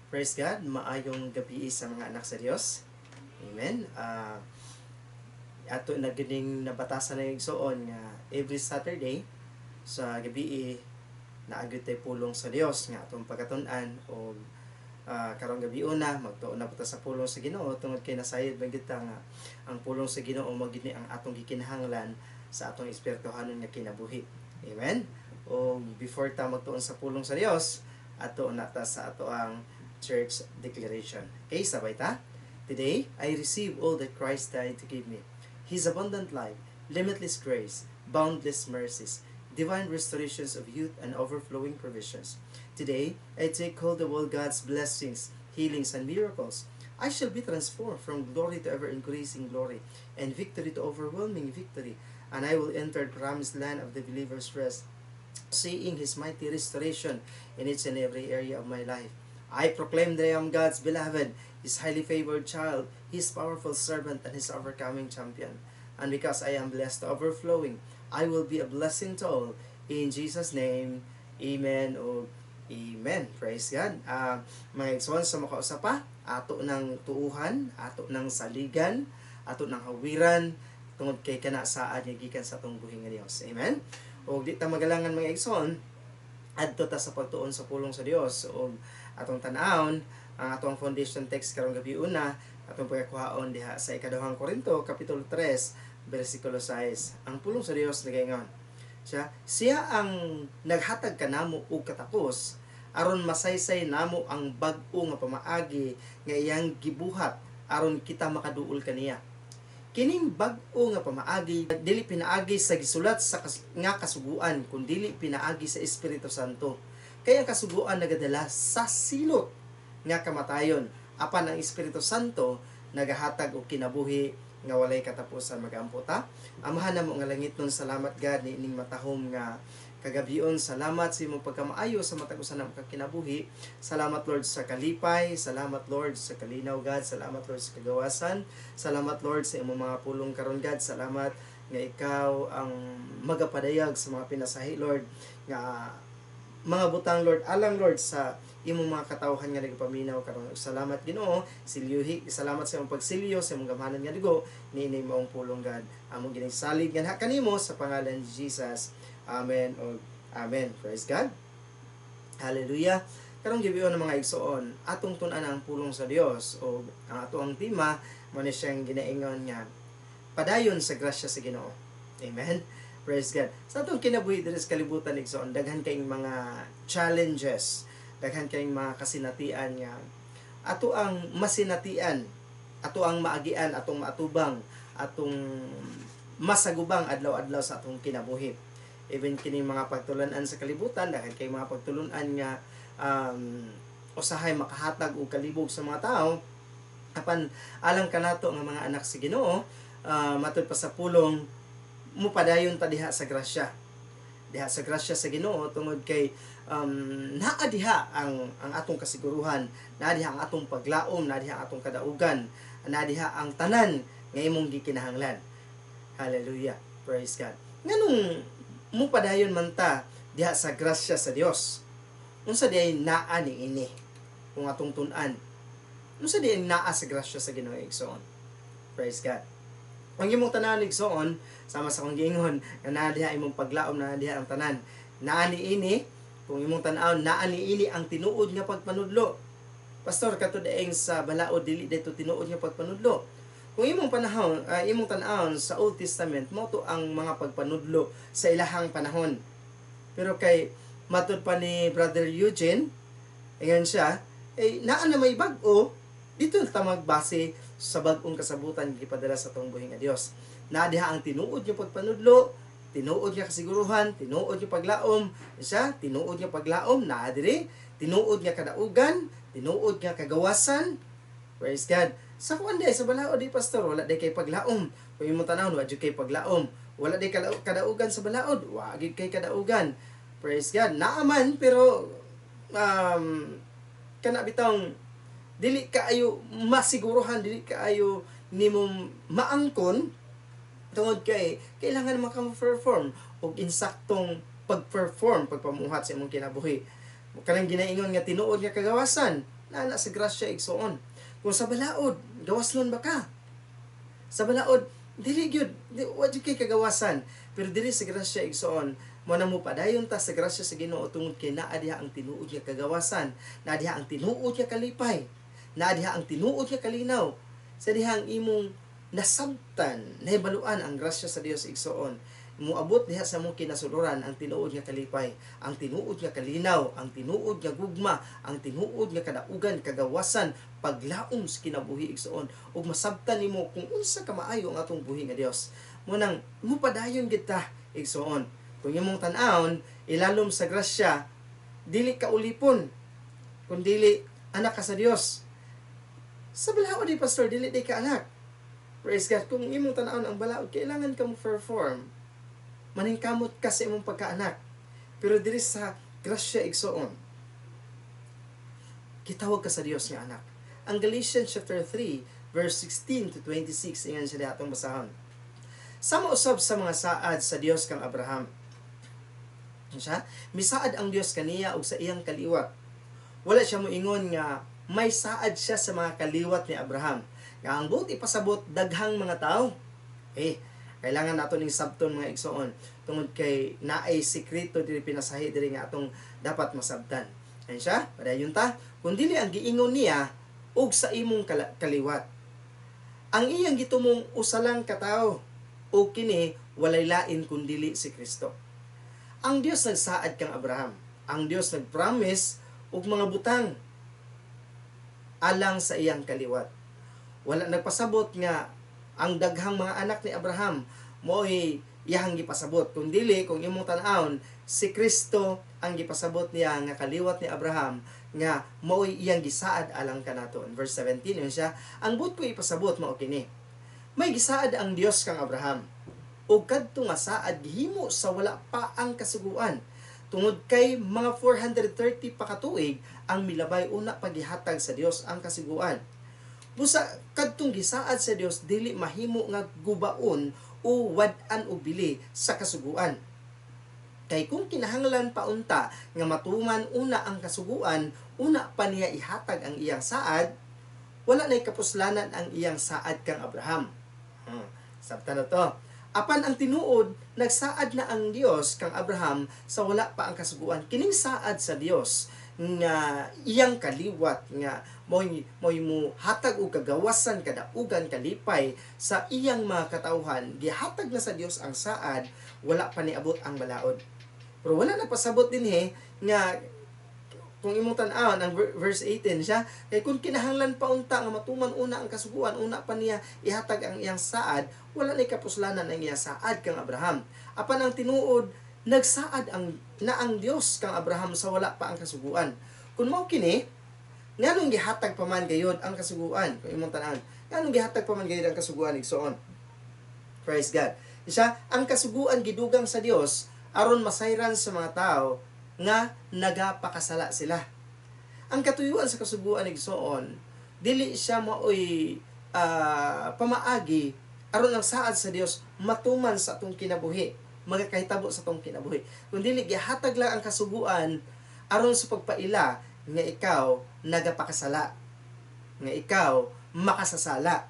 Praise God, maayong gabi sa mga anak sa Dios. Amen. Ato na gining nabatasan na igsoon nga every Saturday sa gabi naa gyud tay pulong sa Dios nga atong pagkatun-an og karong gabi una magtuon na ta sa pulong sa Ginoo tungod kay nasayod man gyud ta nga ang pulong sa Ginoo mao gyud ni ang atong gikinahanglan sa atong espirituhanon nga kinabuhi. Amen. O before ta magtuon sa pulong sa Dios, ato na ta sa ato ang church declaration. Okay, sabay ta. Today, I receive all that Christ died to give me. His abundant life, limitless grace, boundless mercies, divine restorations of youth and overflowing provisions. Today, I take hold of all God's blessings, healings, and miracles. I shall be transformed from glory to ever increasing glory, and victory to overwhelming victory, and I will enter the promised land of the believer's rest, seeing His mighty restoration in each and every area of my life. I proclaim that I am God's beloved, His highly favored child, His powerful servant, and His overcoming champion. And because I am blessed to overflowing, I will be a blessing to all. In Jesus' name, amen o amen. Praise God. Mga igsoon, sa makausa pa, ato ng tuuhan, ato ng saligan, ato ng hawiran, tungod kay kana saad nga gikan sa atong buhi nga Dios. Amen. O di ta magalangan, mga igsoon, adto ta sa pagtuon sa pulong sa Dios ug atong tan-awon ang atong foundation text karong gabi una, atong pagkuhaon diha sa Ikaduhang Korinto kapitulo 3 bersikulo 6. Ang pulong sa Dios nagaingon siya, siya ang naghatag kanamo og katakos aron masaysay namo ang bag-o nga pamaagi nga iyang gibuhat aron kita makaduol kaniya. Kining bag-o nga pamaagi dili pinaagi sa gisulat sa nga kasuguan, kundili pinaagi sa Espiritu Santo. Kay ang kasuguan nagadala sa silot nga kamatayon, apan ang Espiritu Santo nagahatag og kinabuhi nga walay katapusan. Magampo ta. Amahan namo nga langitnon, salamat God niining matahom nga kagabion. Salamat sa imong pagkamaayo sa matag usa namo ka kinabuhi. Salamat, Lord, sa kalipay, salamat, Lord, sa kalinaw, God, salamat, Lord, sa kagawasan. Salamat, Lord, sa imong mga pulong karon, God. Salamat nga ikaw ang magapadayag sa mga pinasahi, Lord, nga mga butang, Lord, alang, Lord, sa imong mga katawhan nga nagapaminaw karon. Salamat, Ginoo, silyuhi, salamat sa imong pagsilyo sa imong gamhanan nga dugo niini maong pulong, God. Among ginasalig nga kanimo sa pangalan ni Jesus. Amen o amen. Praise God. Hallelujah. Karong gabi ng mga igsoon, atong tun-an ang pulong sa Dios o ang ato ang tema mo ni siyang ginaingon nga padayon sa grasya sa Ginoo. Amen. Praise God. Sa atong kinabuhi diri sa kalibutan, igsoon, daghan kayong mga challenges, daghan kayong mga kasinatian nga ato ang masinatian, ato ang maagian, atong maatubang, atong masagubang adlaw-adlaw sa atong kinabuhi. Even kining mga pagtulunan sa kalibutan, daghan kay mga pagtulunan nga usahay makahatag og kalibog sa mga tao, apan alang kanato nga mga anak sa Ginoo, matud pa sa pulong, mupadayon ta diha sa grasya, diha sa grasya sa Ginoo, tungod kay naa diha ang atong kasiguruhan, naa diha ang atong paglaom, naa diha ang atong kadaugan, naa diha ang tanan nga imong gikinahanglan. Hallelujah. Praise God. Nganong mupadayon man ta diha sa grasya sa Dios? Unsa diay naa ni ini kung atong tun-an? Unsa diay naa sa grasya sa Ginoo, igsoon? Praise God. Ang imong tanan, igsoon, sama sa akong giingon nga naa diha imong paglaom, naa diha ang tanan. Naa ni ini, kung imong tan-awon, naa ni ini ang tinuod nga pagpanudlo. Pastor, kato daeng sa balaod, dili dito tinuod nga pagpanudlo. Kung imong panahon, imong tan-awon sa Old Testament, mao to ang mga pagpanudlo sa ilahang panahon. Pero kay matud pa ni Brother Eugene, ingon siya, eh, naa na may bag-o, dito ta magbase sa bag-ong kasabutan gipadala sa atong buhi nga Dios. Naa diha ang tinuod nga pagpanudlo, tinuod nga kasiguruhan, tinuod nga paglaom, siya, tinuod nga paglaom, naa diri, tinuod nga kadaugan, tinuod nga kagawasan. Praise God. Sa kuan day, sa balaod di, pastor, wala day kay paglaom. Kung imong tanawon, wa jud kay paglaom. Wala day kadaugan sa balaod, wa gid kay kadaugan. Praise God. Naaman pero kana bitawng dili kaayo masiguruhan, dili kaayo nimo maangkon tungod kay kailangan man ka perform og insaktong pag-perform, pagpamuhat sa imong kinabuhi. Kanang ginaingon nga tinuod nga kagawasan. Naa na sa grasya, igsuon. Kung sa balaod, gawaslon ba ka? Sa balaod, dili gyud, wa gyud kay kagawasan. Pero dili sa grasya, igsuon, mo na mo padayon ta sa grasya sa Ginoo tungod kay naa diha ang tinuod nga kagawasan, naa diha ang tinuod nga kalipay, naa diha ang tinuod nga kalinaw. Sa dihang imong nasabtan, nahibaluan ang grasya sa Dios, igsuon, muabot diha sa mong kinasuluran ang tinuod nga kalipay, ang tinuod nga kalinaw, ang tinuod nga gugma, ang tinuod nga kadaugan, kagawasan, paglaom sa kinabuhi, igsuon, ug masabtan nimo kung unsa ka maayo ang atong buhi nga Dios. Mo nang mupadayon gid ta, igsuon. Kung imong tan-awon, ilalom sa grasya, dili ka ulipon, kun dili anak ka sa Dios. Sa balaod di, pastor, dili di ka anak. Praise God. Kung imong tan-awon ang balaod, kailangan ka mo perform. Maningkamot ka sa imong pagkaanak. Pero diri sa grasya, igsuon, gitawag ka sa Dios nga anak. Ang Galatians chapter 3 verse 16 to 26, ingon siya atong basahon. Sama usab sa mga saad sa Dios kang Abraham. Ano siya? Misaad ang Dios kaniya og sa iyang kaliwat. Wala siya moingon nga may saad siya sa mga kaliwat ni Abraham. Nga ang buot ipasabot, daghang mga tao. Eh, kailangan nato ning sabton, mga igsoon, tungod kay naay sekreto diri pinasahi diri nga atong dapat masabtan. Ayun siya, padayon ta. Kung dili ang giingon niya og sa imong kaliwat. Ang iyang gitumong usa lang ka tawo ug kini walay lain kun dili si Kristo. Ang Dios nagsaad kang Abraham. Ang Dios nagpromise og mga butang alang sa iyang kaliwat. Wala nagpasabot nga ang daghang mga anak ni Abraham mo'y iyang gipasabot. Kung dili, kung imong tan-awon, si Kristo ang gipasabot niya nga kaliwat ni Abraham nga mao'y iyang gisaad alang kanato. In verse 17, yun siya, ang buot ko ipasabot mao kini. May gisaad ang Dios kang Abraham. Ug kadto nga saad gihimo sa wala pa ang kasuguan. Tungod kay mga 430 pa katuig ang milabay una pagihatag sa Dios ang kasuguan. Busa kadtong gisaad sa Dios dili mahimo nga gubaon o wad-an og bili sa kasuguan. Kay kung kinahanglan pa unta nga matuman una ang kasuguan, una pa niya ihatag ang iyang saad, wala na'y kapuslanan ang iyang saad kang Abraham. Sabta na to. Apan ang tinuod, nagsaad na ang Dios kang Abraham sa wala pa ang kasuguan. Kining saad sa Dios nga iyang kaliwat nga mo'y mo hatag og kagawasan, kadaugan, kalipay sa iyang mga katawhan, gihatag na sa Dios ang saad wala pa niabot ang balaod. Pero wala na pasabot dinhi nga kung imong tan-awon ang verse 18 siya, kay kung kinahanglan pa unta nga matuman una ang kasuguan, una pa niya ihatag ang iyang saad, wala nay kapuslanan ang iyang saad kang Abraham. Apan ang tinuod, nagsaad ang na ang Dios kang Abraham sa wala pa ang kasuguan. Kung mao kini, nganong gihatag pa man gayod ang kasuguan? Kung imong tan-awon, nganong gihatag pa man gayod ang kasuguan, igsoon? Praise God. Siya, ang kasuguan gidugang sa Dios aron masayran sa mga tao nga nagapakasala sila. Ang katuyuan sa kasuguan, igsoon, dili siya maoy pamaagi aron ang saad sa Dios matuman sa atong kinabuhi, magakahitabo sa atong kinabuhi. Kung dili gihatag lang ang kasuguan aron sa pagpaila nga ikaw nagapakasala, nga ikaw makasasala.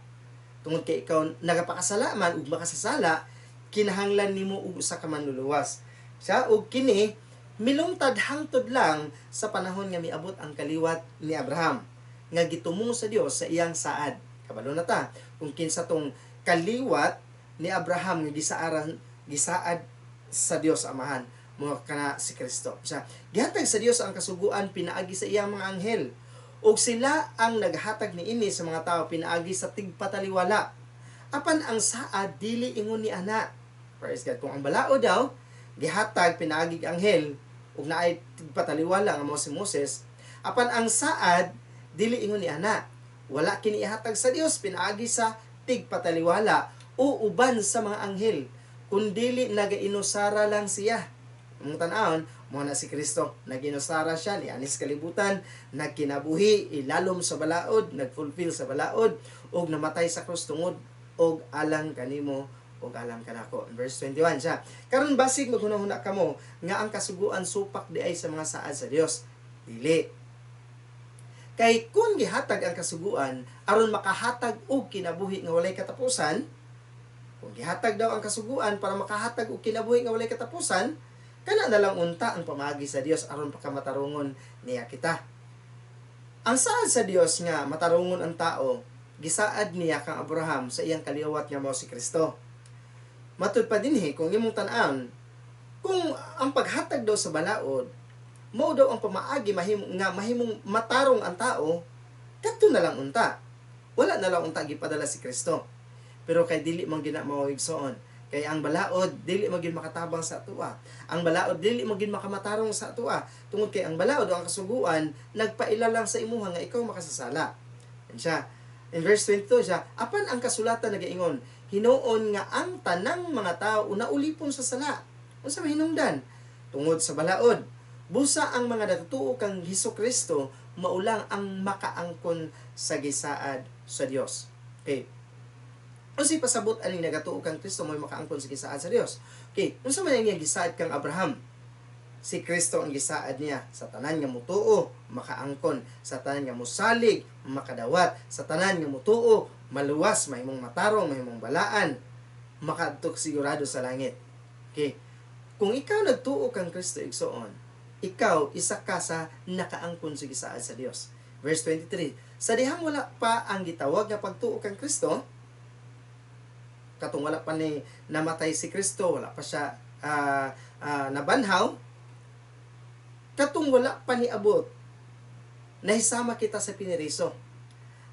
Tungod kay ikaw nagapakasala man ug makasasala, kinahanglan nimo og usa ka manluluwas. Siya og kini milungtad hangtod lang sa panahon nga miabot ang kaliwat ni Abraham nga gitumong sa Dios sa iyang saad. Kabalo na ta kung kinsa tong kaliwat ni Abraham nga gisaad sa Dios Amahan, mo kana si Kristo. Siya, gihatag sa Dios ang kasuguan pinaagi sa iyang mga anghel. Ug sila ang naghatag niini sa mga tao pinaagi sa tigpataliwala. Apan ang saad dili ingon ni ana. Praise God. Kung ang balaod daw gihatag pinaagi anghel ug naay tigpataliwala nga mo si Moses, apan ang saad dili ingon ni ana. Wala kini ihatag sa Dios pinaagi sa tigpataliwala o uban sa mga anghel, kundili nagainusara lang siya. Mong tan-awon, mo na si Kristo. Naginusara siya, nianis kalibutan, nagkinabuhi, ilalom sa balaod, nagfulfill sa balaod, ug namatay sa krus tungod og alang kanimo ug alang kanako. In verse 21 siya, karon basig maghunahuna kamo nga ang kasuguan supak di ay sa mga saad sa Dios. Dili. Kay kung gihatag ang kasuguan aron makahatag og kinabuhi nga walay katapusan, kung gihatag daw ang kasuguan para makahatag og kinabuhi nga walay katapusan, kana na lang unta ang pamaagi sa Dios aron pakamatarungon niya kita. Ang saad sa Dios nga matarungon ang tao, gisaad niya kang Abraham sa iyang kaliwat nga mao si Kristo. Matud pa dinhi, kung imong tan-awon, kung ang paghatag daw sa balaod mao daw ang pamaagi mahimo nga mahimong matarong ang tao, kadto na lang unta. Wala na lang unta gipadala si Kristo. Pero kay dili man gina mao, igsoon. Kay ang balaod dili man gyud makatabang sa atoa. Ang balaod dili man gyud makamatarong sa atoa tungod kay ang balaod o ang kasuguan nagpaila lang sa imuha nga ikaw makasasala. Yan siya. In verse 22 siya, apan ang kasulatan nagaingon, hinuon nga ang tanang mga tao naulipon sa sala. Unsa mahinungdan? Tungod sa balaod. Busa ang mga natutuo kang Hesus Kristo maulang ang makaangkon sa gisaad sa Dios. Okay. Unsay pasabot aning nagatuo kang Kristo mo'y makaangkon sa gisaad sa Dios? Okay, unsa man ang iyang gisaad kang Abraham? Si Kristo ang gisaad niya. Sa tanan nga mutuo, makaangkon. Sa tanan nga musalig, makadawat. Sa tanan nga mutuo, maluwas, mahimong matarong, mahimong balaan, makaadto sigurado sa langit. Okay. Kung ikaw nagtuo kang Kristo, igsoon, ikaw isa ka sa nakaangkon sa gisaad sa Dios. Verse 23, sa dihang wala pa ang gitawag nga pagtuo kang Kristo, katong wala pa ni namatay si Kristo, wala pa siya nabanhaw, katong wala pa ni abot, nahisama kita sa piniriso.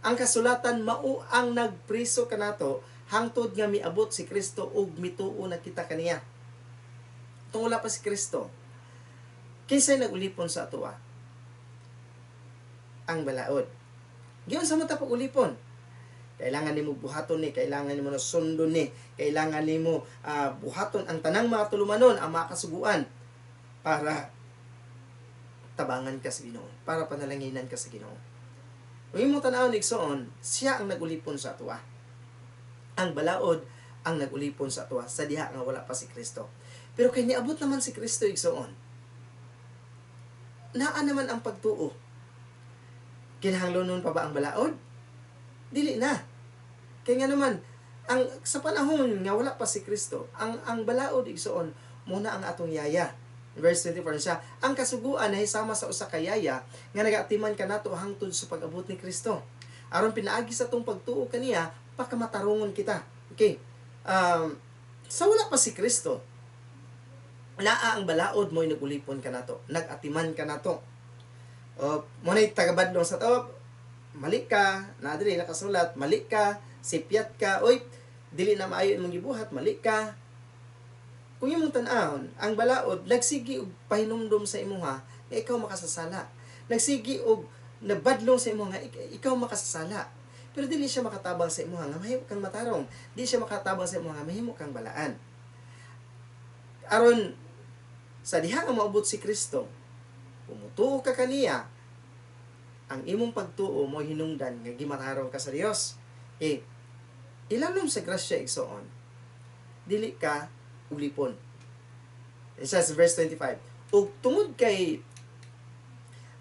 Ang kasulatan mao ang nagpriso kanato hangtod nga miabot si Kristo ug mituo na kita kaniya. Tungod wala pa si Kristo, kinsay nagulipon sa atoa? Ang balaod. Giunsa man ta pag-ulipon? Kailangan nimo buhaton ni, kailangan nimo na sundon ni, kailangan nimo buhaton ang tanang mga tulumanon, ang mga kasuguan para tabangan ka sa Ginoo, para panalanginan ka sa Ginoo. Kung imong tan-awon, igsoon, siya ang nagulipon sa atoa. Ang balaod ang nagulipon sa atoa sa diha nga wala pa si Kristo. Pero kay niabot naman si Kristo, igsoon, naa naman ang pagtuo. Kinahanglanon pa ba ang balaod? Dili na. Kaya nga naman, ang sa panahon nga wala pa si Kristo, ang balaod, igsoon, muna ang atong yaya. Verse 24 siya, ang kasuguan ay sama sa usa ka yaya nga nagaatiman kanato hangtod sa pag-abot ni Kristo. Aron pinaagi sa atong pagtuo kaniya, pakamatarungon kita. Okay. Sa wala pa si Kristo, naa ang balaod, mo'y nagulipon kanato, nagatiman kanato. O, mo na'y tagabadlong sa to, mali ka, na diri nakasulat, mali ka, sipyat ka, oy, dili na maayo imong gibuhat, mali ka. Kung imong tan-awon, ang balaod nagsigi og pahinumdom sa imuha nga ikaw makasasala. Nagsigi og nabadlong sa imuha nga ikaw makasasala. Pero dili siya makatabang sa imuha nga mahimo kang matarong. Dili siya makatabang sa imuha nga mahimo kang balaan. Aron sa diha nga moabot si Kristo, kung mutuo ka kaniya, ang imong pagtuo mo hinungdan nga gimatarong ka sa Dios. Eh, ilalom sa grasya, igsoon, dili ka ulipon. It says verse 25, ug tungod kay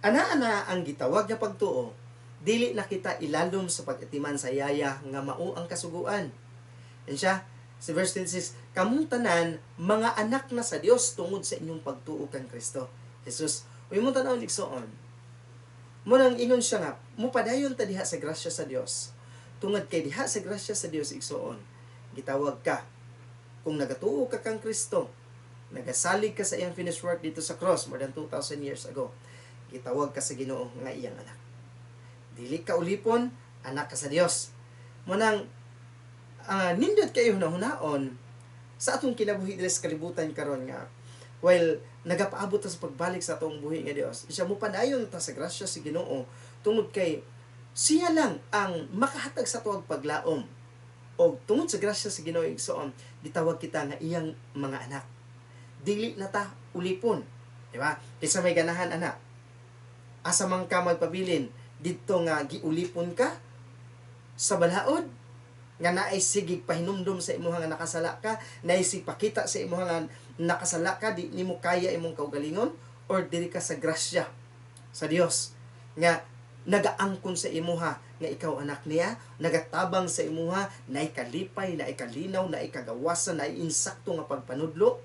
ana-ana ang gitawag nga pagtuo, dili na kita ilalom sa pag-atiman sa yaya nga mao ang kasuguan. Yan siya, sa verse 26, kamong tanan, mga anak na sa Dios tungod sa inyong pagtuo kang Kristo Jesus. Uy mo tan-aw, igsoon. Mo nang ingon siya nga, mupadayon ta diha sa grasya sa Dios. Tungod kay diha sa grasya sa Dios, igsoon, gitawag ka. Kung nagatuo ka kang Kristo, nagasalig ka sa iyang finished work dito sa cross more than 2,000 years ago, gitawag ka sa Ginoo nga iyang anak. Dili ka ulipon, anak ka sa Dios. Mo nang nindot kayo hunahunaon sa atong kinabuhi diri sa kalibutan karon nga while nagapaabot ta sa pagbalik sa atong buhi nga Dios, siya mo padayon ta sa grasya sa Ginoo tungod kay siya lang ang makahatag sa tuwag paglaom. O tungod sa grasya sa Ginoo, igsoon, gitawag kita nga iyang mga anak. Dili na ta ulipon, di ba? Kaysa may ganahan ana, asa man ka magpabilin, didto nga giulipon ka sa balaod nga naay sigig pahinumdom sa imuha nga nakasala ka, naay sig pakita sa imuha nga nakasala ka, di nimo kaya imong kaugalingon, or diri ka sa grasya sa Dios nga Nagaangkon sa imuha nga ikaw anak niya, nagatabang sa imuha, naay kalipay, naay kalinaw, naay kagawasan, naay insakto nga pagpanudlo.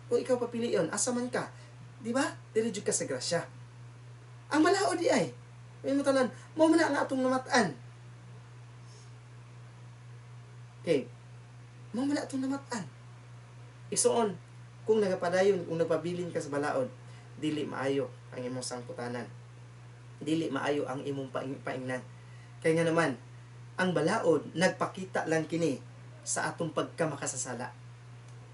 Kung ikaw papilion, asa man ka? Di ba? Dili jud ka sa grasya. Ang balaod di ay. May matanan, mao man na ang atong namat-an. Okay. Mao man na atong namat-an. Igsuon, kung nagapadayon, kung nagpabilin ka sa balaod, dili maayo ang imong sangputanan. Dili maayo ang imong paingnan. Kaya nga naman, ang balaod, nagpakita lang kini sa atong pagkamakasasala.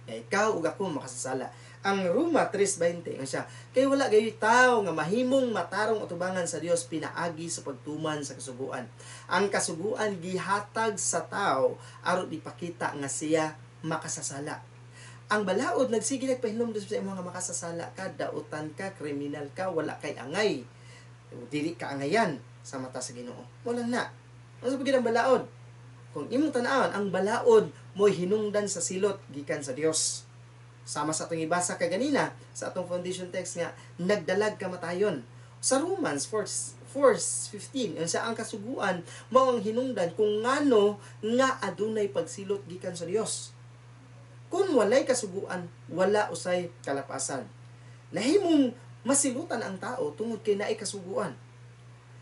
Kaya ikaw ug ako makasasala. Ang Roma 3:20 nga siya, kay wala gayoy tawo nga mahimong matarong atubangan sa Dios pinaagi sa pagtuman sa kasuguan. Ang kasuguan gihatag sa tawo aron ipakita nga siya makasasala. Ang balaod nagsige nagpahinumdum sa imo nga makasasala ka, dautan ka, kriminal ka, wala kay angay. Dili ka angayan sa mata sa Ginoo. Mo lang na. Ano sa ang balaod? Kung imong tan-awon, ang balaod mo'y hinungdan sa silot gikan sa Dios. Sama sa atong ibasa kaganina sa atong foundation text nga nagdalag kamatayon. Sa Romans 4:15, unsa ang kasuguan mao ang hinungdan kung ngano nga adunay pagsilot gikan sa Dios. Kung walay kasuguan, wala usay kalapasan. Nahimong masilutan ang tao tungod kay naay kasuguan.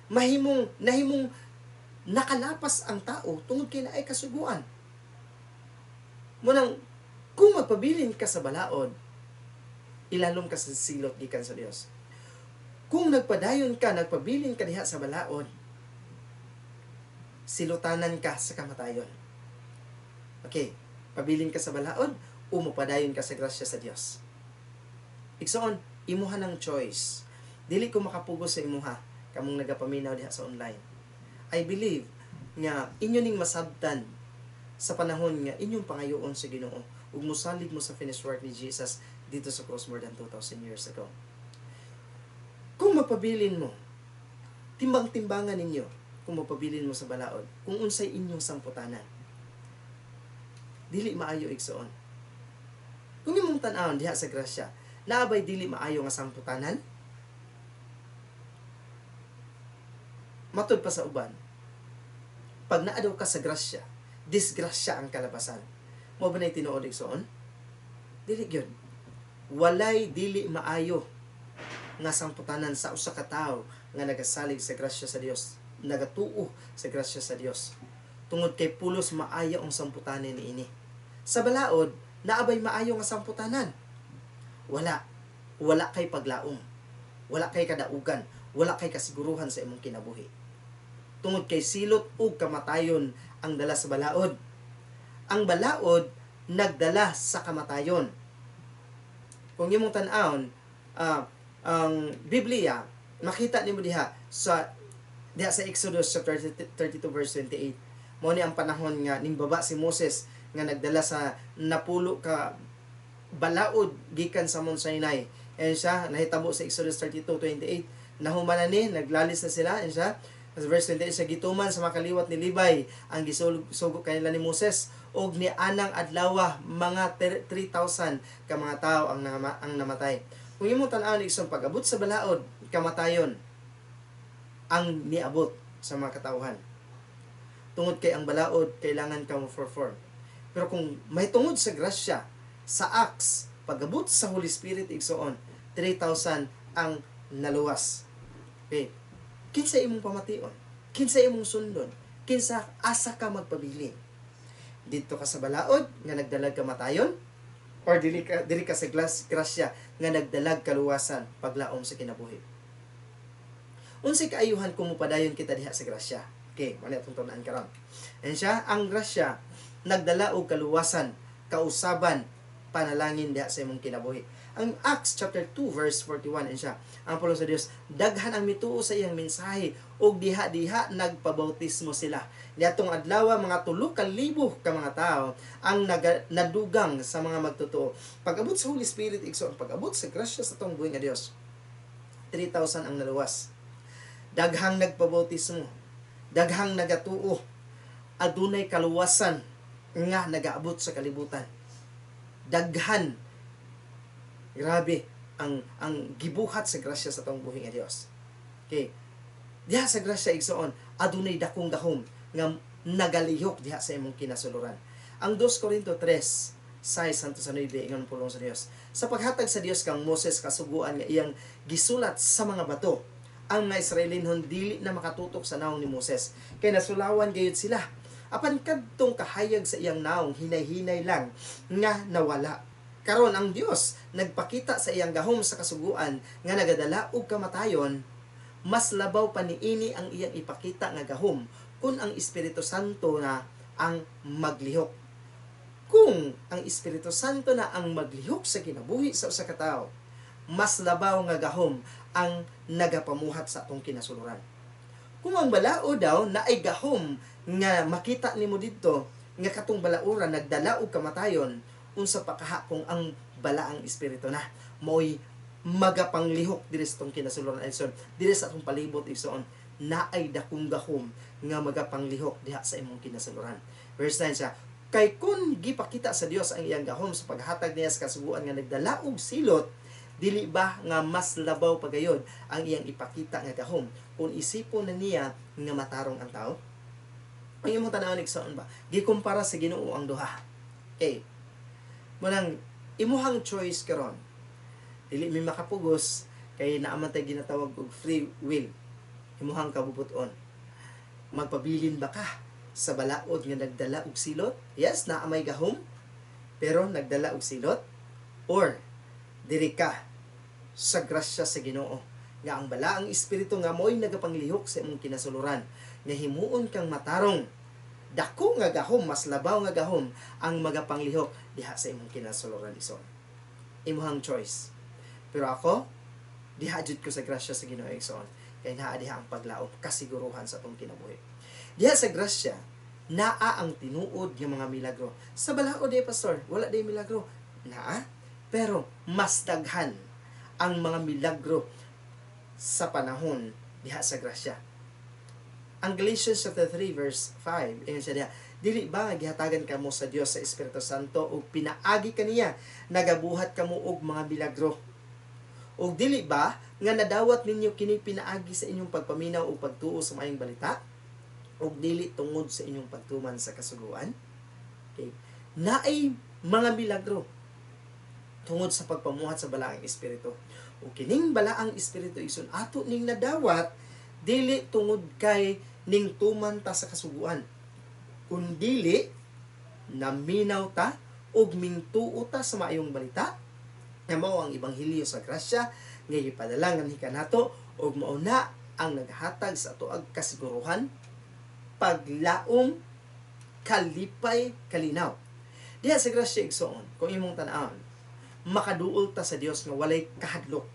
Nahimong nakalapas ang tao tungod kay naay kasuguan. Munang kung magpabilin ka sa balaod, ilalom ka sa silot gikan sa Dios. Kung nagpadayon ka, nagpabilin ka diha sa balaod, silutanan ka sa kamatayon. Okay, pabilin ka sa balaod o mapadayon ka sa grasya sa Dios. Igsoon, imuha ng choice. Dili ko makapugos sa imuha kamong nagapaminaw diha sa online. I believe nga inyo ning masabtan sa panahon nga inyong pangayoon sa Ginoo ug mosalig mo sa finished work ni Jesus dito sa cross more than 2,000 years ago. Kung mapabilin mo, timbang-timbangan ninyo kung mapabilin mo sa balaod, kung unsay inyong sangputanan. Dili maayo, igsoon. Kung imong tan-awon diha sa grasya, naabay dili maayo nga sangputanan? Matud pa sa uban, pag naa daw ka sa grasya, disgrasya ang kalabasan. Mo ba na'y tinuod, igsoon? Dili gyud. Walay dili maayo nga sangputanan sa usa ka tawo nga nagasalig sa grasya sa Dios, nagatuo sa grasya sa Dios. Tungod kay pulos maayo ang sangputanan niini. Sa balaod, naabay maayo nga sangputanan? Wala. Wala kay paglaom. Wala kay kadaugan. Wala kay kasiguruhan sa imong kinabuhi. Tungod kay silot ug kamatayon ang dala sa balaod. Ang balaod nagdala sa kamatayon. Kung imong tan-awon, ang Biblia, makita nimo diha sa Exodus chapter 32 verse 28. Mao ni ang panahon nga ning baba si Moses nga nagdala sa 10 ka balaod gikan sa Mount Sinai. And siya nahitabo sa Exodus 32:28. Nahuman na ni, naglalis na sila, and siya sa verse 28, sa gituman sa makaliwat ni Libay ang gisugo kanila ni Moses og ni anang adlawa mga 3,000 ka mga tao ang namatay. Kung imong tan-awon, igsoon, pag-abot sa balaod, kamatayon ang niabot sa mga katawhan. Tungod kay ang balaod kailangan ka mo perform. Pero kung may tungod sa grasya sa Acts, pag-abot sa Holy Spirit, igsoon, 3,000 ang naluwas. Okay. Kinsa imong pamation? Kinsa imong sundon? Kinsa asa ka magpabilin? Didto ka sa balaod nga nagdalag kamatayon or dili ka sa grasya nga nagdalag kaluwasan, paglaom sa kinabuhi? Unsay kaayuhan kung mopadayon kita diha sa grasya? Okay, mao atong tun-an karon. And siya, ang grasya nagdala og kaluwasan, kausaban, panalangin diha sa imong kinabuhi. Ang Acts chapter 2 verse 41, and siya, ang pulong sa Dios, daghan ang mituo sa iyang mensahe ug diha-diha nagpabautismo sila. Niadtong adlaw mga 3,000 ka mga tawo ang nadugang sa mga magtotoo. Pag-abot sa Holy Spirit, igsoon, pag-abot sa grasya sa atong buhi nga Dios, 3,000 ang naluwas. Daghang nagpabautismo, daghang nagatuo, adunay kaluwasan nga nagaabot sa kalibutan. Daghan. Grabe ang gibuhat sa grasya sa atong buhi nga Dios. Okay. Diha sa grasya, igsoon, adunay dakong gahom nga nagalihok diha sa imong kinasuluran. Ang 2 Corinto 3:6 hangtod sa 9, ingon pulong sa Dios: "Sa paghatag sa Dios kang Moses kasuguan nga iyang gisulat sa mga bato, ang mga Israelinhon dili na makatutok sa nawong ni Moses kay nasulawan gayud sila. Apan kadtong kahayag sa iyang nawong hinay-hinay lang nga nawala. Karon ang Dios nagpakita sa iyang gahom sa kasuguan nga nagadala og kamatayon. Mas labaw pa niini ang iyang ipakita nga gahom kung ang Espiritu Santo na ang maglihok." Kung ang Espiritu Santo na ang maglihok sa kinabuhi sa usa ka tawo, mas labaw nga gahom ang nagapamuhat sa atong kinasuluran. Kung ang balao daw na ay gahom nga makita nimo didto nga katong balaura nagdala og kamatayon, unsa pa kaha kung ang balaang espiritu na maoy magapanglihok diri sa atong kinasuluran, igsoon, diri sa atong palibot, igsoon, naay dakong gahom nga magapanglihok diha sa imong kinasuluran. Verse 9 siya, "Kay kung gipakita sa Dios ang iyang gahom sa paghatag niya sa kasuguan nga nagdala og silot, dili ba nga mas labaw pagayod ang iyang ipakita nga gahom kung isipon na niya nga matarong ang tao?" Ang imong tan-awon, igsoon ba? Gikumpara sa Ginoo ang duha. Okay. Munang imuhang choice karon. Dili mi makapugos kay naa man tay ginatawag og free will. Imuhang kabubuton. Magpabilin ba ka sa balaod nga nagdala og silot? Yes, naa may gahom, pero nagdala og silot, or diri ka sa grasya sa Ginoo nga ang balaang espiritu nga mo'y nagapanglihok sa imong kinasuluran nga himuon kang matarong? Dako nga gahom, mas labaw nga gahom ang magapanglihok diha sa imong kinasuluran, igsoon. Imuhang choice, pero ako, diha jud ko sa grasya sa Ginoo, igsoon, kay naa diha ang paglaom, kasiguruhan sa atong kinabuhi. Diha sa grasya naa ang tinuod nga mga milagro. Sa balaod di, Pastor, wala di milagro. Naa, pero mas daghan ang mga milagro sa panahon diha sa grasya. Ang Galatians chapter 3 verse 5, ingon siya diha, "Dili ba nga gihatagan kamo sa Dios sa Espiritu Santo ug pinaagi kaniya nagabuhat kamo og mga milagro? Ug dili ba nga nadawat ninyo kini pinaagi sa inyong pagpaminaw ug pagtuo sa maayong balita ug dili tungod sa inyong pagtuman sa kasuguan?" Okay. Naay mga milagro tungod sa pagpamuhat sa balaang espiritu. Ug kining balaang espiritu, igsoon, ato ning nadawat dili tungod kay ning tuman ta sa kasuguan, kundili naminaw ta ug mingtuo ta sa maayong balita nga mao ang ebanghelyo sa grasya nga gipadala nganhi kanato ug mao na ang naghatag sa atoang kasiguruhan, paglaom, kalipay, kalinaw. Diha sa grasya, igsoon, kung imong tan-awon, makaduol ta sa Dios nga walay kahadlok.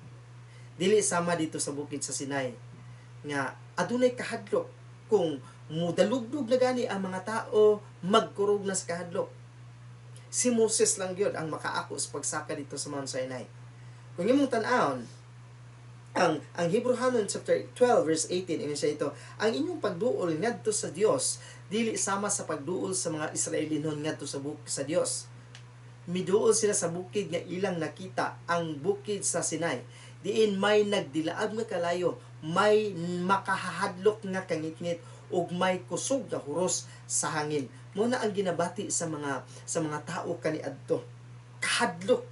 Dili sama dito sa bukid sa Sinai nga adunay kahadlok. Kung mudalugdog na gani ang mga tao, magkurog na sa kahadlok. Si Moses lang gyud ang makaako sa pagsaka dito sa Mount Sinai. Kung imong tan-awon, ang Hebrehanon chapter 12 verse 18, ingon siya ito, "Ang inyong pagduol ngadto sa Dios dili sama sa pagduol sa mga Israelinhon ngadto sa Dios. Miduol sila sa bukid nga ilang nakita, ang bukid sa Sinai, diin may nagdilaab nga kalayo, may makahahadlok nga kangitngit ug may kusog nga huros sa hangin." Mo na ang ginabati sa mga tao kaniadto, kahadlok,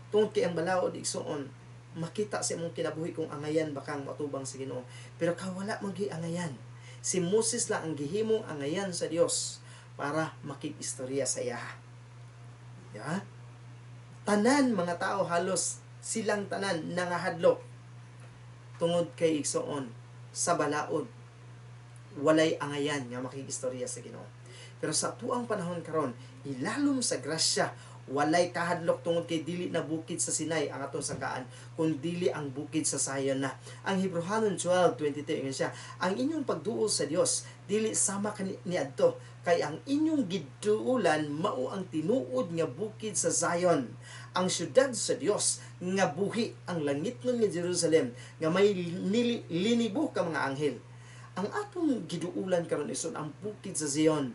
tungod kay ang balaod, igsoon, makita sa imong kinabuhi kung angayan ba kang matubang sa Ginoo. Pero kawala man gyud angayan. Si Moses lang ang gihimong angayan sa Dios para makig-istorya sa iya. Di ba? Tanan mga tao, halos silang tanan nangahadlok tungod kay, igsoon, sa balaod walay angayan nga makig-istorya sa Ginoo. Pero sa tuang panahon karon, ilalom sa grasya, walay kahadlok tungod kay dili na bukid sa Sinai ang atong sangkaan, kun dili ang bukid sa Zion na. Ang Hebrehanon 12:22, ingon siya, "Ang inyong pagduol sa Dios dili sama kani niadto, kay ang inyong giduulan mao ang tinuod nga bukid sa Zion, ang syudad sa Dios nga buhi, ang langitnon nga Jerusalem nga may linibo ka mga anghel." Ang atong giduulan karon, igsoon, ang bukid sa Zion.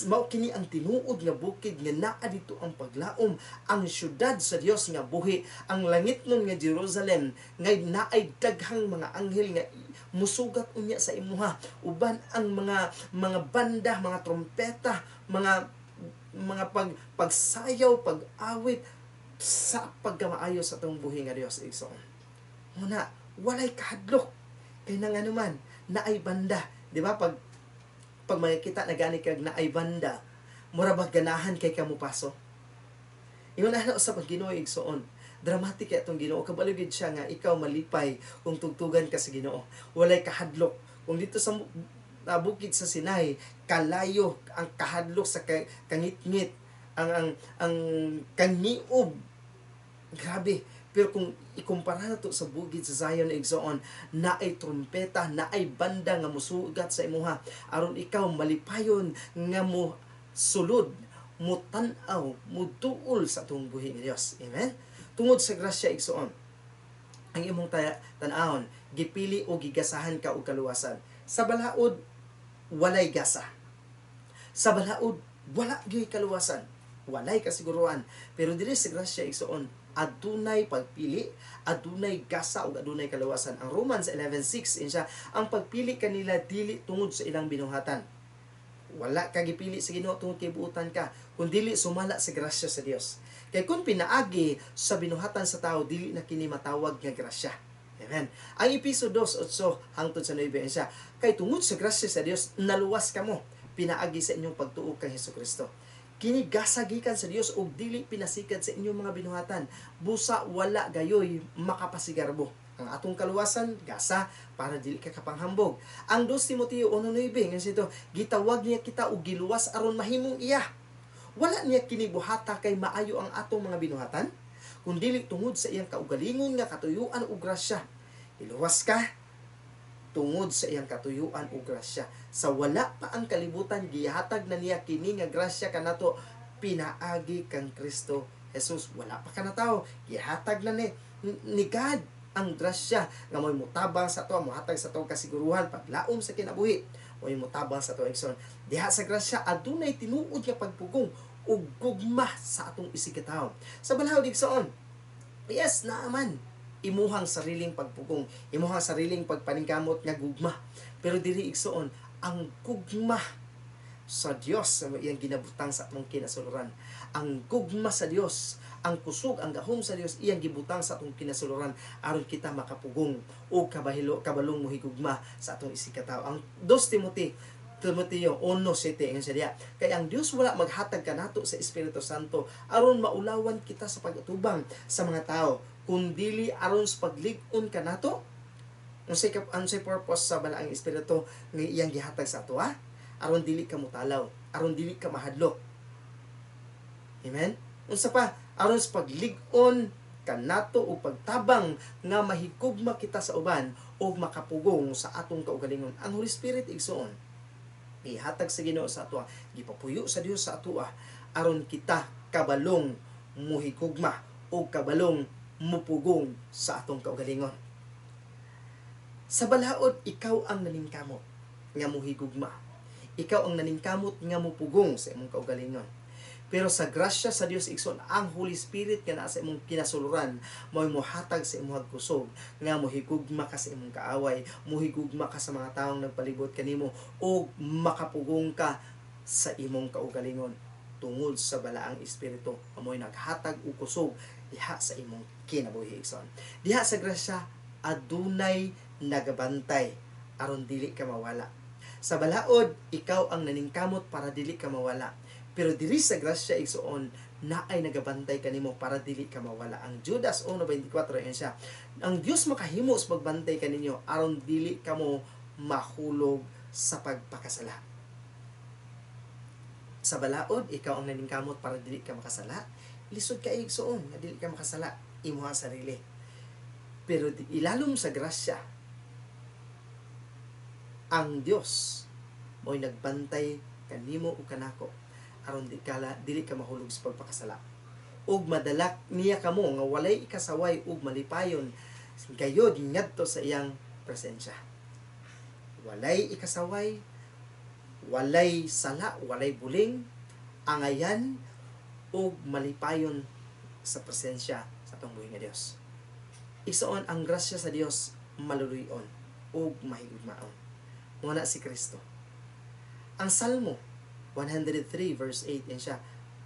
Mao kini ang tinuod nga bukid nga naa dito ang paglaom, ang syudad sa Dios nga buhi, ang langitnon nga Jerusalem nga naay daghang mga anghel nga musugat unya sa imuha uban ang mga banda, mga trompeta, mga pagsayaw, pag-awit sa pagkamaayo sa atong buhi nga Dios, igsoon. Muna, walay kahadlok kay nang anuman naay banda, di ba? Pag makikita na gani kag naay banda, mura ba ganahan kay kamupaso? Ingon ana sa pag Ginoo, igsoon. Dramatic kay atong Ginoo, kabalo gid siya nga ikaw malipay kung tugtugan ka sa Ginoo. Walay kahadlok. Kung dito sa bukid sa Sinai, kalayo ang kahadlok sa kangitngit, ang kangiob. Grabe. Pero kung ikumpara na to sa bukid sa Zion, igsoon, naay trumpeta, naay banda nga musugat sa imuha aron ikaw malipayon nga mo sulod, mo tan-aw, mo duol sa atong buhi nga Dios. Amen. Tungod sa grasya, igsoon, ang imong tan-awon, gipili o gigasahan ka og kaluwasan. Sa balaod, walay gasa. Sa balaod, wala gyud kaluwasan. Walay kasiguruan. Pero diri sa grasya, igsoon, adunay pagpili, adunay gasa ug adunay kaluwasan. Ang Romans 11:6 insa, ang pagpili kanila dili tungod sa ilang binuhatan. Wala ka gipili sa Ginoo tungod kay buutan ka, kun dili sumala sa grasya sa Dios. Kay kung pinaagi sa binuhatan sa tao, dili na kini matawag nga grasya. Amen. Ang Episo 2:8 hangtod sa 9 siya, kay tungod sa grasya sa Dios naluwas kamo pinaagi sa inyong pagtuo kang Hesukristo. Kini gasa gikan sa Dios ug dili pinasikat sa inyong mga binuhatan. Busa wala gayoy makapasigarbo. Ang atong kaluwasan gasa para dili ka kapanghambog. Ang 2 Timoteo 1:9 nga sito, gitawag niya kita og giluwas aron mahimong iya. Wala niya kini buhata kay maayo ang atong mga binuhatan, kun dili tungod sa iyang kaugalingon nga katuyuan ug grasya. Iluwas ka tungod sa iyang katuyuan ug grasya. Sa wala pa ang kalibutan, gihatag na niya kini nga grasya kanato pinaagi kang Kristo Jesus. Wala pa kanatawo, gihatag na ni God ang grasya nga mo'y mutabang sa ato, mohatag sa ato kasiguruhan paglaom sa kinabuhi. Mo'y mutabang sa ato, igsoon. Diha sa grasya adunay tinuod nga pagpugong ug gugma sa atong isigkatawo. Sa balaod, igsoon, yes naaman imuhang sariling pagpugong, imuhang sariling pagpaningkamot nga gugma. Pero diri, igsoon, ang gugma sa Dios ang iyang ginabutang sa atong kinasuluran. Ang gugma sa Dios, ang kusog, ang gahom sa Dios iyang gibutang sa atong kinasuluran aron kita makapugong o kabahilo kabalong mohigugma sa atong isigkatawo. Ang 2 Timoteo 1:7 ingon siya diya, kay ang Dios wala maghatag kanato sa Espiritu Santo aron maulawan kita sa pag-atubang sa mga tao, kundili aron sa paglig-on kanato. Unsay purpose sa Balaang Espiritu nga iyang gihatag sa ato, ha? Aron dili ka mutalaw, aron dili ka mahadlok. Amen. Unsa pa? Aron sa paglig-on kanato o pagtabang nga mahigugma kita sa uban o makapugong sa atong kaugalingon. Ang Holy Spirit, igsoon, gihatag sa Ginoo sa ato, gipapuyo sa Dios sa ato aron kita kabalong muhigugma o kabalong mupugong sa atong kaugalingon. Sa balaod, ikaw ang naningkamot nga muhigugma. Ikaw ang naningkamot nga mupugong sa imong kaugalingon. Pero sa grasya sa Dios, igsoon, ang Holy Spirit nga naa sa imong kinasuluran mo'y mohatag sa imong kusog nga mohigugma ka sa imong kaaway, mohigugma ka sa mga taong nagpalibot kanimo ug makapugong ka sa imong kaugalingon tungod sa Balaang Espiritu amoy naghatag og kusog diha sa imong kinabuhi, igsoon. Diha sa grasya adunay nagabantay aron dili ka mawala. Sa balaod, ikaw ang naningkamot para dili ka mawala. Pero diri sa grasya, igsoon, naay nagabantay kanimo para dili ka mawala. Ang Judas 1:24 yan siya. Ang Dios makahimo sa pagbantay kaninyo aron dili kamo mahulog sa pagpakasala. Sa balaod, ikaw ang naningkamot para dili ka makasala. Lisod ka, igsoon, nga dili ka makasala imuha sarili. Pero ilalom sa grasya, ang Dios mo'y nagbantay kanimo ug kanako aron dili ka mahulog sa pagpakasala. Ug madalak niya kamo nga walay ikasaway ug malipayon gayod ngadto sa iyang presensya. Walay ikasaway, Walay sala, walay buling, angayan ug malipayon sa presensya sa atong buhi nga Dios. Igsoon, ang grasya sa Dios maluluy-on ug mahigugmaon. Mao na si Kristo. Ang Salmo 103 verse 8 yan siya,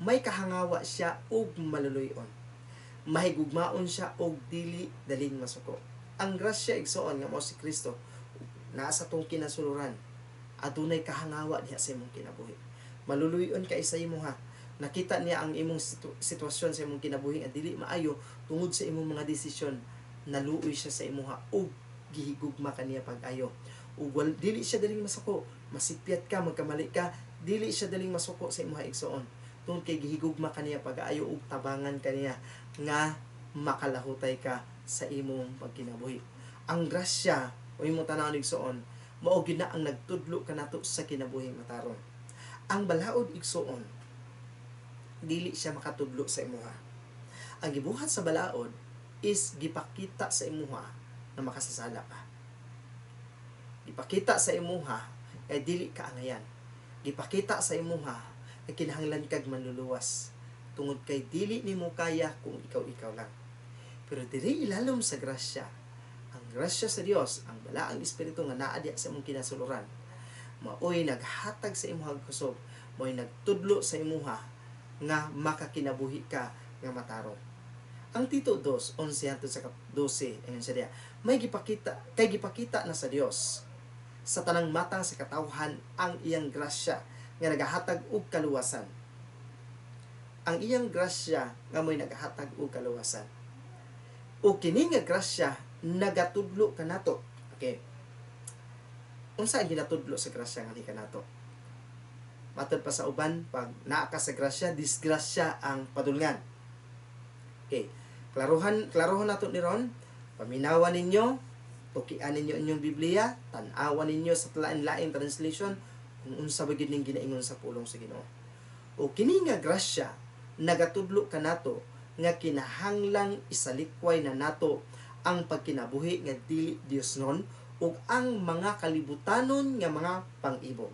may kahangawa siya ug maluluy-on. Mahigugmaon siya og dili daling masuko. Ang grasya, igsoon, nga mao si Kristo naa sa atong kinasuluran, adunay kahangawa diha sa imong kinabuhi. Maluluy-on kay sa imo ha. Nakita niya ang imong sitwasyon sa imong kinabuhi nga dili maayo tungod sa imong mga desisyon. Naluoy siya sa imuha ug gihigugma kaniya pag-ayo. Ug dili siya daling masuko. Masipyat ka, magkamali ka, dili siya daling masuko sa imuha, igsoon. Tungod kay gihigugma kaniya pag-ayo ug tabangan kaniya nga makalahutay ka sa imong pagkinabuhi. Ang grasya o imong tan-awon, igsoon, mao gyud na ang nagtudlo kanato sa kinabuhi matarong. Ang balaod, igsoon, dili siya makatudlo sa imuha. Ang gibuhat sa balaod is gipakita sa imuha na makasasala ka. Gipakita sa imuha kay dili ka angayan. Gipakita sa imuha na kinahanglan kag manluluwas tungod kay dili nimo kaya kung ikaw-ikaw lang. Pero diri ilalom sa grasya, ang grasya sa Dios, ang balaang espiritu nga naa diha sa imong kinasuluran, maoy naghatag sa imong kusog, maoy nagtudlo sa imuha nga makakinabuhi ka nga matarong. Ang Tito 2:11 hangtod sa 12, ayun siya diya, may gipakita, kay gipakita na sa Dios sa tanang matang sa katawhan ang iyang grasya nga nagahatag og kaluwasan. Ang iyang grasya nga mo'y nagahatag og kaluwasan. O kini nga grasya nagatudlo kanato. Okay. Unsa ang ginatudlo sa grasya nga kanato? Matod pa sa uban, pag naa ka sa grasya, disgrasya ang padulngan. Okay. Klaruhan nato ni ron. Paminawan ninyo, tukian ninyo inyong Biblia, tan-awan ninyo sa lain-laing translation kung unsa ba gyud ning ginaingon sa pulong sa Ginoo. O kini nga grasya nagatudlo kanato nga kinahanglang isalikway na nato ang pagkinabuhi nga dili Diosnon ug ang mga kalibutanon nga mga pang-ibong.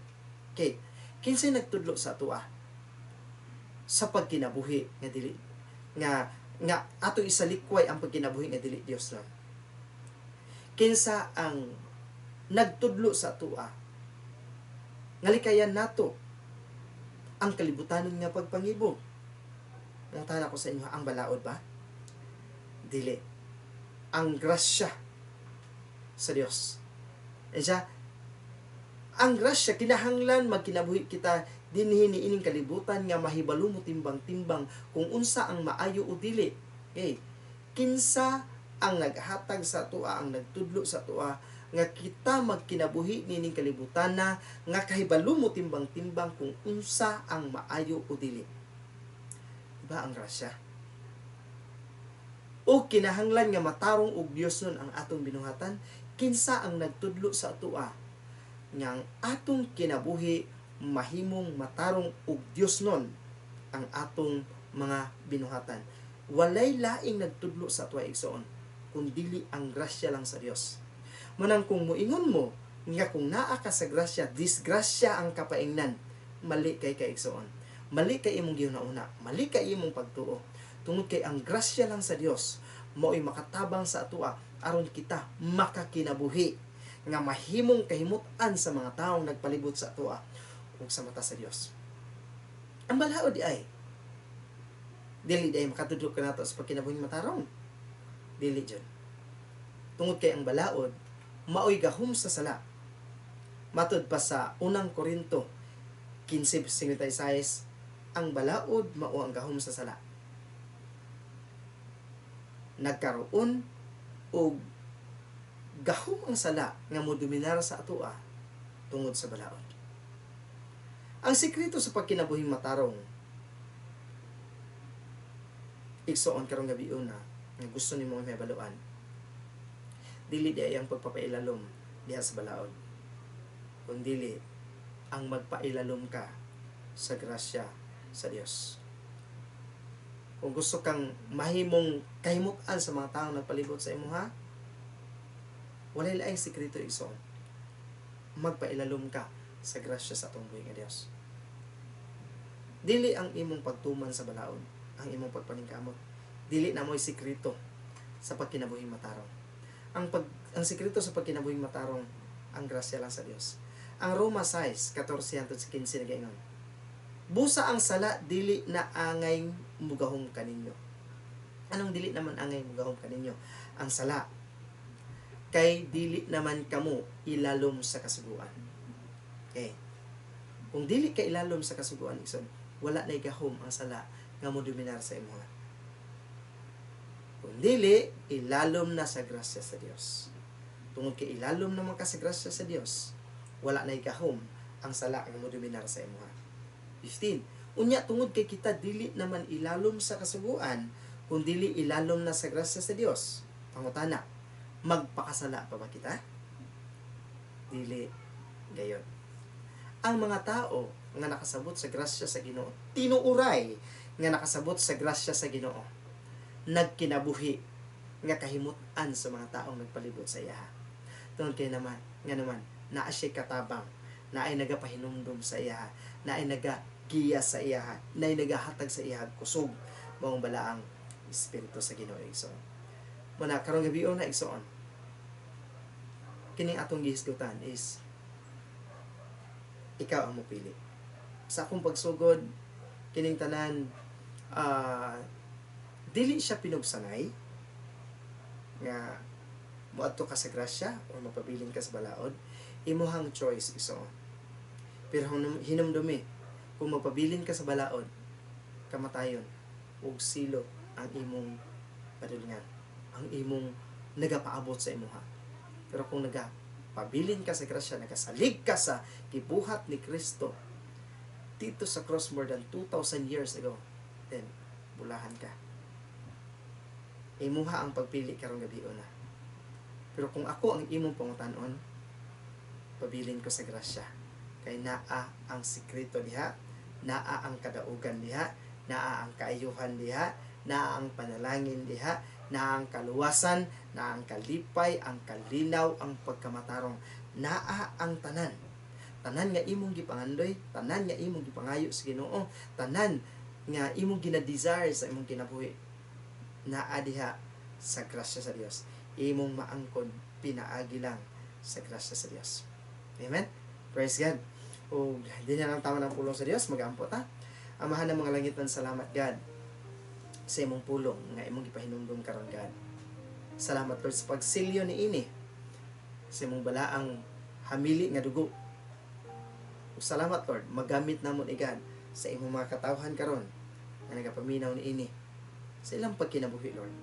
Okay. Kinsay nagtudlo sa atoa sa pagkinabuhi nga dili nga nga ato isalikway ang pagkinabuhi nga dili Diosnon? Kinsa ang nagtudlo sa atoa nga likayan nato ang kalibutanon nga pagpangibong? Mangutana ko sa inyo, ang balaod ba? Dili. Ang grasya sa Dios. E siya, ang grasya, kinahanglan magkinabuhi kita dinhi niining kalibutan nga mahibalo mo timbang-timbang kung unsa ang maayo o dili. Okay. Kinsa ang naghatag sa atoa, ang nagtudlo sa atoa nga kita magkinabuhi niining kalibutan na nga kahibalo mo timbang-timbang kung unsa ang maayo o dili? Diba ang grasya? O kinahanglan nga matarong og Dios nun ang atong binuhatan, kinsa ang nagtudlo sa atoa nga ang atong kinabuhi mahimong matarong og Dios nun ang atong mga binuhatan? Walay laing nagtudlo sa atoa, igsoon, kun dili ang grasya lang sa Dios. Manang kung muingon mo nga kung naa ka sa grasya, disgrasya ang kapaingnan, mali kay ka, igsoon. Mali kay imong gihuna-una, mali kay imong pagtuo. Tungod kay ang grasya lang sa Dios mao'y makatabang sa atoa aron kita makakinabuhi nga mahimong kahimut-an sa mga taong nagpalibot sa atoa ug sa mata sa Dios. Ang balaod di ay dili di ay makatudlo kanato sa pagkinabuhing matarong. Dili jud. Tungod kay ang balaod mao'y gahom sa sala. Matod pa sa Unang Korinto 15:56, ang balaod mao ang gahom sa sala. Nagkaroon og gahom ang sala nga modominar sa atoa tungod sa balaod. Ang sekreto sa pagkinabuhing matarong, igsoon, karong gabi una nga gusto nimo mahibaluan, dili di ay ang pagpapailalom diha sa balaod, kundili ang magpailalom ka sa grasya sa Dios. Kung gusto kang mahimong kahimutan sa mga taong nagpalibot sa imo ha, walay laing sekreto, igsoon. Magpailalom ka Sa grasya sa atong buhi nga Dios. Dili ang imong pagtuman sa balaod, ang imong pagpaningkamot. Dili na mo'y sikreto sa pagkinabuhing matarong. Ang sikreto sa pagkinabuhing matarong, ang grasya lang sa Dios. Ang Roma 6:14 hangtod sa 15 nagaingon, "Busa ang sala dili na angay mugahom kaninyo." Anong dili naman angay mugahom kaninyo? Ang sala. "Kay dili naman kamo ilalom sa kasuguan." Okay. Kung dili ka ilalom sa kasuguan, igsoon, wala na gahom ang sala nga mo dominar sa imuha. Kung dili, ilalom na sa grasya sa Dios. Tungod kay ilalom naman ka sa grasya sa Dios, wala na gahom ang sala nga mo dominar sa imuha. 15. "Unya tungod kay kita dili naman ilalom sa kasuguan, kun dili ilalom na sa grasya sa Dios. Pangutana, magpakasala pa ba kita? Dili gayon." Ang mga tao nga nakasabot sa grasya sa Ginoo, tinuuray nga nakasabot sa grasya sa Ginoo, nagkinabuhi nga kahimut-an sa mga taong nagpalibot sa iya. Tungod kay naman, nga naman, naa siya katabang, naay nagapahinumdum sa iya, naay nagagiya sa iya, naay nagahatag sa iya kusog, maong balaang Espiritu sa Ginoo, igsoon. Muna karong gabi na, igsoon, kining atong gihisgutan is ikaw ang mopili. Sa akong pagsugod, kining tanan dili siya pinugsanay nga moadto ka sa grasya o mapabilin ka sa balaod, imuhang choice, igsoon. Pero hinumdumi, kung mapabilin ka sa balaod, kamatayon ug silot ang imong padulngan, ang imong nagapaabot sa imuha. Pero kung nagapabilin ka sa grasya, nagasalig ka sa gibuhat ni Kristo dito sa cross more than 2,000 years ago, then bulahan ka. Imuha ang pagpili karong gabi na. Pero kung ako ang imong pangutanon, pabilin ko sa grasya. Kay naa ang sikreto diha, naa ang kadaugan diha, naa ang kaayuhan diha, naa ang panalangin diha, naa ang kaluwasan, naa ang kalipay, ang kalinaw, ang pagkamatarong. Naa ang tanan. Tanan nga imong gipangandoy, tanan nga imong gipangayo sa Ginoo, tanan nga imong gina-desire sa imong kinabuhi, naa diha sa grasya sa Dios. Imong maangkon pinaagi lang sa grasya sa Dios. Amen? Praise God. O, di na lang tama ng pulong sa Dios, mag-ampo ta. Amahan ng mga langitan, salamat, God, sa imong pulong nga imong gipahinumdum karon, God. Salamat, Lord, sa pagsilyo ni ini sa imong balaang hamili nga dugo. Ug salamat, Lord, magamit namon ni, God, sa imong mga katawhan karon nga nagapaminaw ni ini sa ilang pagkinabuhi, Lord.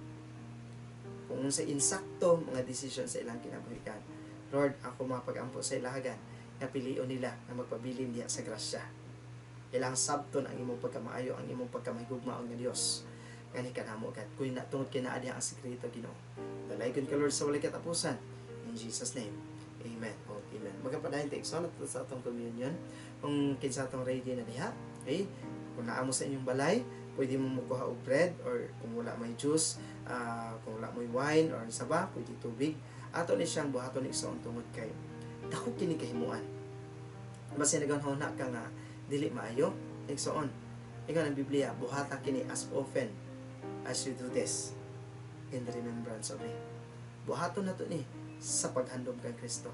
Kung unsa insakto mga desisyon sa ilang kinabuhi, God. Lord, ako mapag-ampo sa ilahagan nga pilion nila nga magpabilin diha sa grasya. Ilang sabton ang imong pagkamaayo, ang imong pagkamahigugmaon nga Dios. Ngani kanamo, God. Kuy na tungod kay naa diha ang sekreto, Ginoo. Dalaygon ka, Lord, sa walay katapusan. In Jesus' name. Amen. Oh, amen. Magapadayon ta, igsoon, sa atong communion. Kung kinsa atong ready na diha, okay? Kung naa mo sa inyong balay, pwede mo mukuha og bread or kung wala may juice, kung wala may wine or saba, pwede tubig. Ato ni siyang buhaton, igsoon, tungod kay dako kini kahimuan. Basin naghunahuna ka nga dili maayo, igsoon. Ingon ang Biblia, buhata kini as often as you do this in the remembrance of me. Buhaton nato ni sa paghandom kay Kristo.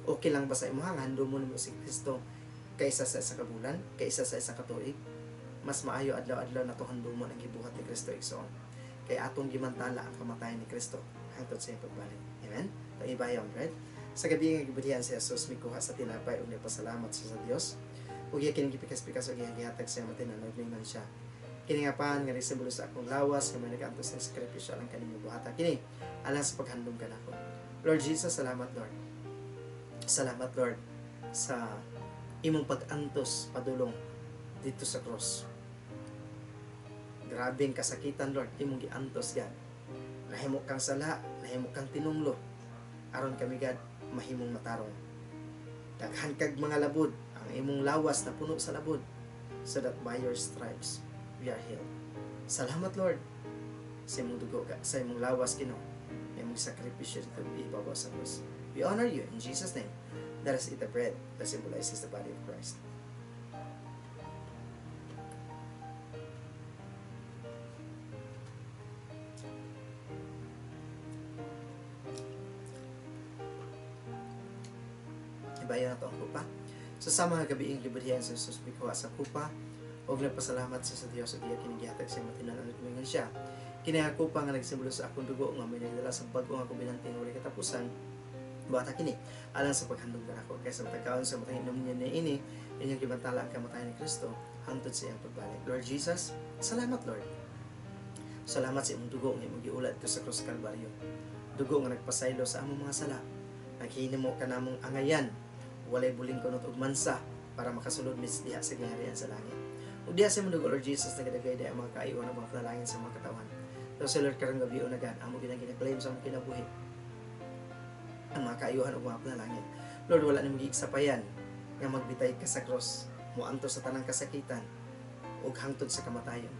Okay lang ba sa imuha nga handom mo si Kristo kaysa sa isa ka bulan, kaysa sa isa ka tuig? Mas maayo adlaw-adlaw nato handomon ang gibuhat ni Kristo, igsoon. Kay atong gimantala ang kamatayan ni Kristo hangtod sa iyang pagbalik. Amen? Itong ibayon, right? Sa gabi nga gibudhian si Jesus, mikuha sa tinapay ug nagpasalamat siya sa Dios. Ug iya kini gipikas-pikas ug iyang gihatag sa iyang mga nagningon siya, "Kini nga pan nga nagsimbolo sa akong lawas nga may nagaantos ng sakripisyo alang kaninyo, buhata kini alang sa paghandom kanako." Lord Jesus, salamat, Lord. Salamat, Lord, sa imong pag-antos padulong dito sa cross. Grabeng kasakitan, Lord, imong giantos, God. Nahimo kang sala, nahimo kang tinunglo. Aron kami, God, mahimong matarong. Daghan kag mga labod, ang imong lawas na puno sa labod, so that by your stripes we are healed. Salamat, Lord, sa imong dugo, sa imong lawas, Ginoo, na imong sakripisyo dito ibabaw sa cross. We honor you in Jesus' name. Let us eat the bread that symbolizes the body of Christ. Ibayon nato ang kupa. Sa sama nga gabiing gibudhian si Jesus, mikuha sa kupa og nagpasalamat siya sa Dios ug iya kining gihatag sa iyang mga tinud-an, miingon siya, "Kini nga kupa nga nagsimbolo sa akong dugo nga may nagdala sa bag-o nga kobinante nga walay katapusan, buhata kini alang sa paghandom kanako. Kay sa matag kaon sa matag inom ninyo niini, inyong gibantala ang kamatayon ni Kristo hangtod sa iyang pagbalik." Lord Jesus, salamat, Lord. Salamat sa imong dugo nga imong giulat sa krus sa Kalbaryo. Dugo nga nagpasaylo sa among mga sala. Naghinimo kanamong angayan, walay buling kunot og mansa para makasulod mis diha sa gingharian sa langit. Ug diha sa imong dugo, Lord Jesus, nagadagay ang mga kaayohan ng mga panalangin sa mga katawan. Pero sa Lord, karong gabi unagan, amo gina-claim sa among kinabuhi ang mga kaayuhan ug mga panalangin. Lord, wala nimo giigsapayan nga magbitay ka sa cross, moantos sa tanang kasakitan ug hangtod sa kamatayon.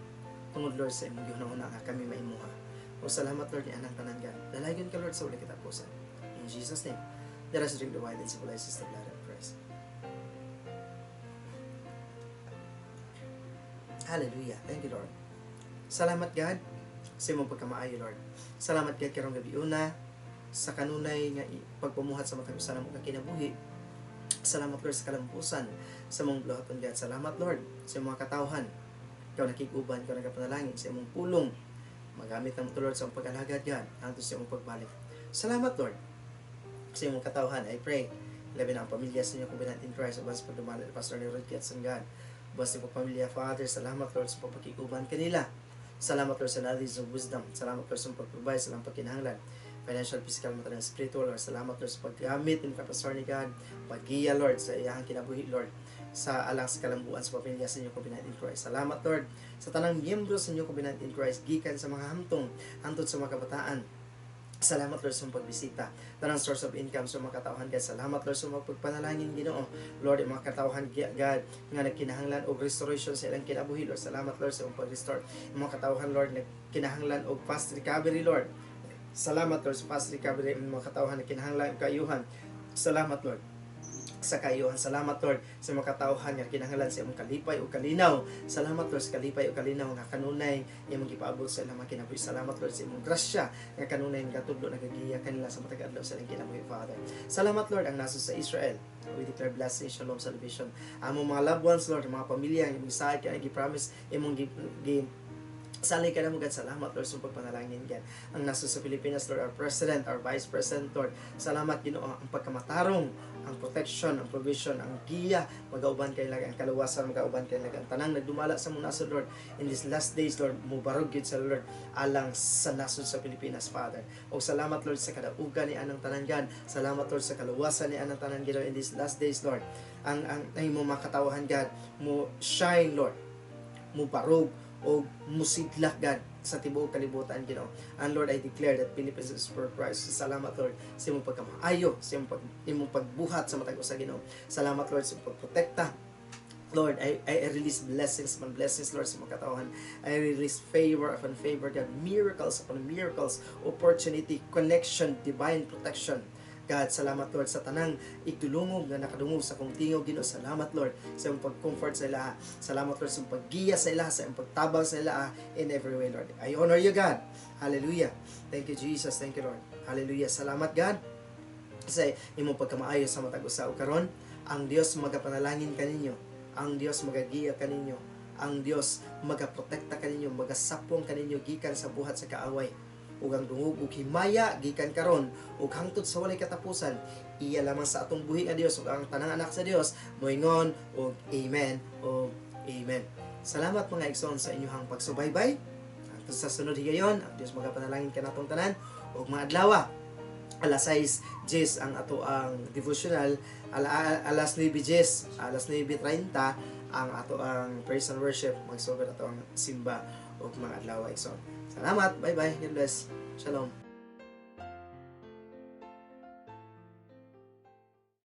Tungod, Lord, sa imong gihuna-huna nga kami maimuha. O salamat, Lord, ni anang tanan God. Dalaygon ka, Lord, sa walay katapusan. In Jesus' name, let us drink the wine that symbolizes the blood of Christ. Hallelujah. Thank you, Lord. Salamat, God, sa imong pagkamaayo, Lord. Salamat, God, karong gabi una sa kanunay nga pagpamuhat sa matag usa namo ka kinabuhi. Salamat, Lord, sa kalampusan sa mong buluhaton, God. Salamat, Lord, sa imong mga katawhan. Ikaw nakig-uban, ikaw nagapanalangin sa imong pulong. Magamit namo to, Lord, sa imong pag-alagad, God, hangtod sa imong pagbalik. Salamat, Lord, sa imong katawhan. I pray, labi na ang pamilya sa New Covenant in Christ, uban sa pagdumala ni Pastor Nerod Kiatson, God. Uban sa imong pamilya, Father, salamat, Lord, sa pagpakig-uban kanila. Salamat, Lord, sa knowledge of wisdom. Salamat, Lord, sa pag-provide sa ilang pagkinahanglan. Financial, physical, material, spiritual, Lord. Salamat, Lord, sa paggamit ng Pastor ni God. Paggiya, Lord, sa iyang kinabuhi, Lord, sa alang sa kalambuan sa pamilya sa New Covenant in Christ. Salamat, Lord, sa tanang miyembro sa New Covenant in Christ, gikan sa mga hamtong, hangtod sa mga kabataan. Salamat, Lord, sa mga pagbisita. Tanang source of income sa mga katawhan, God. Salamat, Lord, sa mga pagpanalangin, Ginoo. Lord, yung mga katawhan, God, nga nagkinahanglan og restoration sa ilang kinabuhi, Lord. Salamat, Lord, sa imong pag-restore. Yung mga katawhan, Lord, nagkinahanglan og fast recovery, Lord. Salamat, Lord, sa fast recovery. Yung mga katawhan nagkinahanglan og kaayuhan. Salamat, Lord, sa kaayuhan. Salamat, Lord, sa mga katawhan nga kinahanglan sa imong kalipay o kalinaw. Salamat, Lord, sa kalipay o kalinaw nga kanunay imong gipaabot sa ilang mga kinabuhi. Salamat, Lord, sa imong grasya nga kanunay nagatudlo, nagagiya kanila sa matag adlaw sa ilang kinabuhi, Father. Salamat, Lord, ang nasod sa Israel. We declare blessing, shalom, salvation. Among mga loved ones, Lord, mga pamilya, imong gisaad ka, gi-promise, imong gi Salay ka na mo, God. Salamat, Lord, sa pagpanalangin, God. Ang nasod sa Pilipinas, Lord, our President, our Vice President, Lord. Salamat, Ginoo, ang pagkamatarong, ang protection, ang provision, ang giya, magauban kay ang kaluwasan, magauban kay ang tanang nagdumala sa mong nasod, Lord. In these last days, Lord, mubarog gyud sa Lord, alang sa nasod sa Pilipinas, Father. O salamat, Lord, sa kadaugan ni anang tanan, God. Salamat, Lord, sa kaluwasan ni anang tanan, Ginoo, in these last days, Lord. Ang imong mga katawhan, God, mo shine, Lord, mo barog o musidlak, God, sa tibuok kalibutan, Ginoo. And Lord, I declare that Philippines is for Christ. Salamat, Lord, sa imong pagkamaayo, sa imong pagbuhat sa matag usa, Ginoo. Salamat, Lord, sa imong pagprotekta. Lord, I release blessings upon blessings, Lord, sa mga katawhan. I release favor upon favor, God, miracles upon miracles, opportunity, connection, divine protection. God, salamat, Lord, sa tanang igdulungog nga nakadungog sa akong tingog, Ginoo. Salamat, Lord, sa imong pag-comfort sa ila. Salamat, Lord, sa imong paggiya sa ila, sa imong pagtabang sa ila in every way, Lord. I honor you, God. Hallelujah. Thank you, Jesus. Thank you, Lord. Hallelujah. Salamat, God, sa imong pagkamaayo sa matag usa. Ug karon, ang Dios magapanalangin kaninyo. Ang Dios magagiya kaninyo. Ang Dios magaprotekta kaninyo, magasapong kaninyo gikan sa buhat sa kaaway. Ug ang dungog ug himaya gikan karon ug hangtod sa walay katapusan, iya lamang sa atong buhi nga Dios. Ug ang tanang anak sa Dios moingon og amen ug amen. Salamat, mga igsoon, sa inyong pagsubaybay. Hangtod sa sunod higayon, ang Dios magapanalangin kanatong tanan ug mga adlaw. Alas 6:10 ang ato ang devotional, alas 9:10, alas 9:30 ang ato ang praise and worship, magsugod ato ang simba ug mga adlaw, igsoon. Salamat, bye bye, God bless. Shalom.